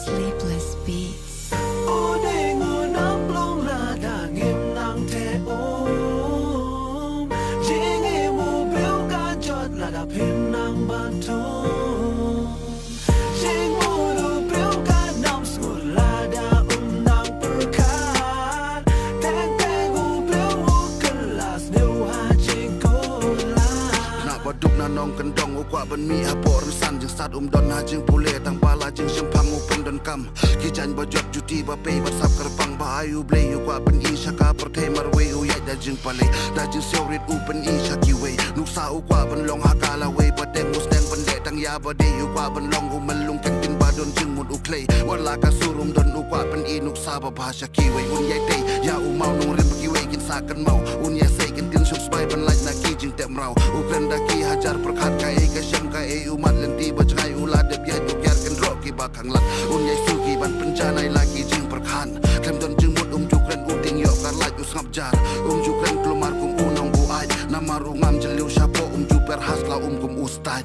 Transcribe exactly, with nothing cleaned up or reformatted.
Sleepless Beats. U dei u nongplung lada ngim nang teh um. Jingim u briew kan jot lada phin nang ban thung. Jingmut u briew kan ym sngewthuh lada um nang pyrkhat. Teng teng u briew u kylla sniew ha jingkular. Na ba duk na nongkyndong u kwah ban mih hapoh rynsan, jingstad um don ha jingpule, tang ba la jingshemphang u pyndonkam. Ki jaiñ ba jot juti ba pei bad sap kyrpang, ba ai u Blei u kwah pyni sha ka pyrthei marwei, u ïaid da jingpalei, da jingsngewrit u pyni sha kiwei. Nuksa u kwah ban long ha ka lawei, ba deng u sdang ban leh tang ïa ba dei, u kwah ban long u myllung kyntien ba don jingmut u khlei. Wat la ka sur um don, u kwah pyni nuksa babha sha kiwei. Un ïai tei ïa u maw nongrim, ba kiwei kin sa kynmaw. Un ïai sei kyntien shong sbai ban lait na ki jingteh mraw. U kren da ki hajar pyrkhat, kaei ka shem kaei u mad, lynti ba jngai u la dep ïaid, u kiar kynroh kiba khanglad. Un ïai suki ban pynjanai la ki jingpyrkhat. Khlem don jingmut um ju kren, u tieng ïoh kar lait u sngap jar. Um ju kren khlem mar kum u nongbuaid, namar u ngam jylliew shapoh. Um ju per ha sla um kum u stait.